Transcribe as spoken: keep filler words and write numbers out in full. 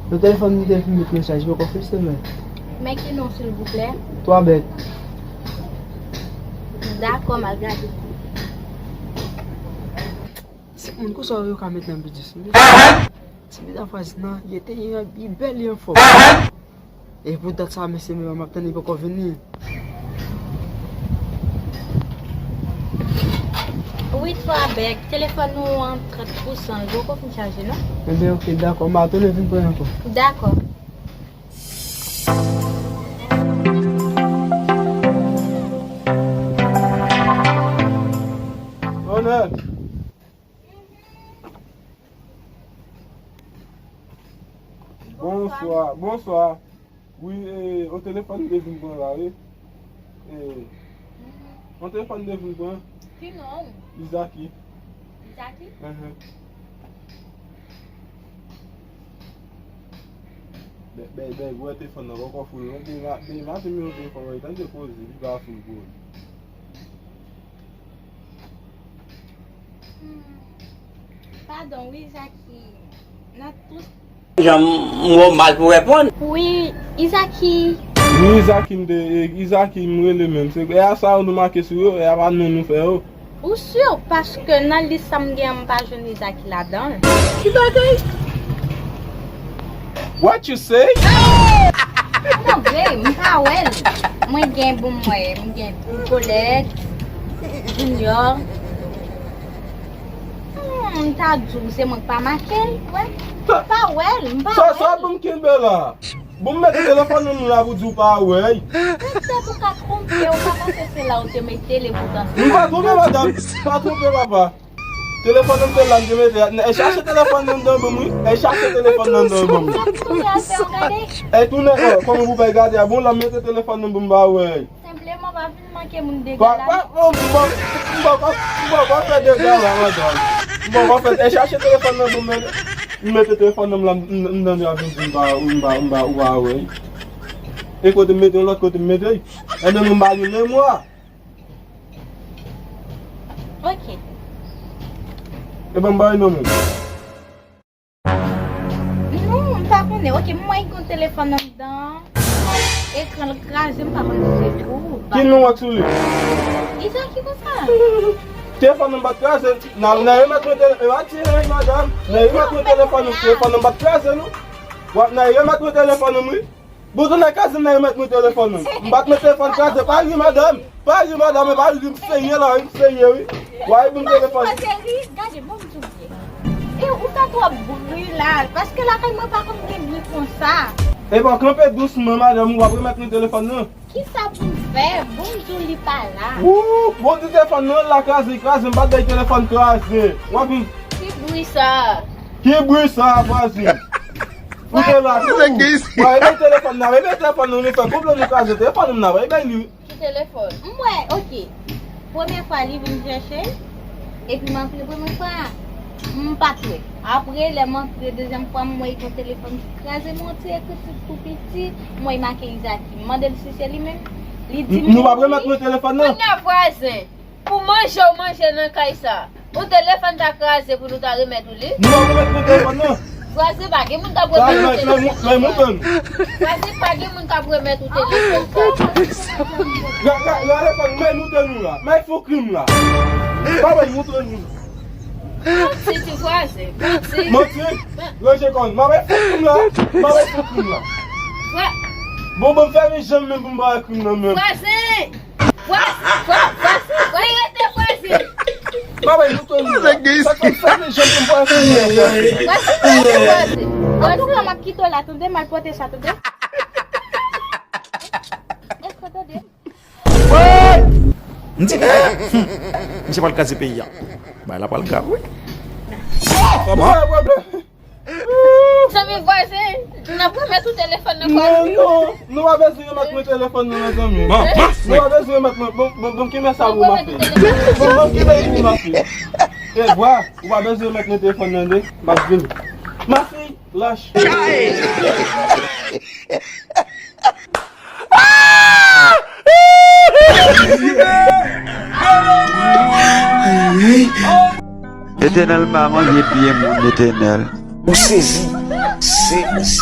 Nan telefòn m te fin met nan chaj, poko fè semèn. Men ki non, silvouplè? Twa bèk. Dakò, m al gade. Se moun konsa yo ka met nan biznis. Ti pita Vwazin nan, li te, li bèl, li anfòm. E pou dat sa, mesye, men m ap tann, li poko vini. Wi, twa bèk, telefòn nou an trant pousan, li poko fin chaje, non? Ebyen, oke, dakò, m a tounen vin pran ankò. Dakò. Bonè. Bonswa, bonswa. Wi, e, o telefòn m te vin pran la, wi. E, o telefòn m te vin pran. Ki non w? Izaki. Izaki? Enhen. Bè, bè, bè, wè telefòn nan poko fou, non. Demen, demen maten, m yon telefòn, wè, tande koze, li pa fou pou li. Hmm. Padon, wi, Izaki. Nan tout jan m wè w mal pou reponn. Wi, Izaki. Wi, Izaki, m te, Izaki, m rele menm. Se, e a sa yo nou make sou yo, e a pa nou nou fè yo. Ou si? Paske nan lis sa m gen an, m pa jwenn Izaki ladan l. Ki bagay? What you say? Non, vre, m pa wè l. Mwen gen bon, mwen, m gen Colette, Junior. Hmm, m ta di w se mwen k pa make l, wè. M pa wè l, m pa wè l. Sa, sa pou m kenbe la? Bon, m mete telefòn nan men w la pou di w pa wè l. Petèt ou ka twonpe, ou ka panse se la ou te mete l, e poutan se... M pa twonpe, madanm. Pa twonpe, papa. Telefòn nan m te la, m te mete. E chache telefòn nan nan men m, wi. E chache telefòn nan nan men m. Ap tounen al fè yon gade. E tounen, kòman pou fè gade a? Bon, la, m mete telefòn nan pou m pa wè l. Senpleman, pa vin manke moun dega la. Pa, pa, non, m pa, m pa, m pa, m pa fè dega la, madanm. M pa, m pa fè, e chache telefòn nan pou m mete, m mete telefòn nan m la, m, m, m tande ap vin di m pa, m pa, m pa, ou pa wè. E kote m mete, yon lòt kote m mete. E nan men m pa gen memwa. Ok. E ban m bay non men. Non, m pa konnen. Ok, m wè yon telefòn anndan. Ekran l kraze, m pa konn si se tou ou pa. Ki non w wè sou li? Izaki konsa. Telefòn nan pa t kraze. Nan, nan remèt mwen tele-, e pa ti, e madanm. Nan remèt mwen telefòn nan. Telefòn nan pa t kraze, non. Wap nan remèt mwen telefòn nan, wi. Bon, tounen kraze, nan remèt mwen telefòn nan. M pa t met telefòn kraze, pa ri, madanm. Pa ri, madanm, pa ri, m serye la, wi, m serye, wi. Wè, bon telefòn. Gade, bon, m di w byen. E ou fè twòp bri la, paske lakay mwen pa konn gen bri konsa. E bon, kanpe dousman, madanm, w ap remèt mwen telefòn nan. Kisa pou m fè? Bon, m di w li pa la. Wou, bon, di telefòn nan la kraze, kraze, m pa t bay telefòn kraze. W ap vin. Ki bri sa? Ki bri sa, vwazin? Ou te la tou. Wè, e bay telefòn nan, e bay telefòn nan, nou fè konplo nou kraze telefòn nan, wè, e bay li. Ki telefòn? M wè, ok. Premye fwa li vin chèche, epi m antre premye fwa a, m pa t wè. Apre, lè m antre dezyèm fwa, m wè yon telefòn ki kraze, m wè yon ti ekritik tou piti, m wè make Izaki. M mande l si se li menm. Li di m wi. Nou p ap remèt mwen telefòn nan? Kounye a vwazen, pou manje w manje nan kay sa. Ou telefòn ta kraze pou nou ta remèt ou li? Nou pa remèt mwen telefòn nan. Vwazen, pa gen moun k ap remèt ou telefòn nan. Vwazen, pa gen moun k ap remèt ou telefòn sa. Gade, gade, gade, men nou te nou la. Men fou krim la. Pa wè nou te nou la. Manti, ti vwazen. Manti. Manti? Ranje kò w. Ma wè fou krim la. Ma wè fou krim la. Bon, bon, fè men janm menm pou m pa wè krim nan menm. Vwazen! Vwazen, vwa-, vwazen, vwazen, rete vwazen. Babay, nou tou nou. Sa k fè, fè men janm pou m pa fè. Vwazen, vwazen, vwazen. Antouka, m ap kite w la, tande, m al pote sa, tande. Èske w tande? M di, hmm, misye pral kraze peyi a. Bagay la pral grav, wi. Zanmi vwazen, n ap remèt ou telefòn nan vwazen. Non, non, nou pa bezwen remèt mwen telefòn nan, mezanmi. Man, man, nou pa bezwen remèt mwen. Bon, bon, bon, kenbe sa pou mwen. Bon, bon, kenbe li pou mwen. E, vwa, ou pa bezwen remèt mwen telefòn nan, de. M ap vini. Mèsi, lach. Letènèl pa manje pye moun, Letènèl. Ou sezi, se osi.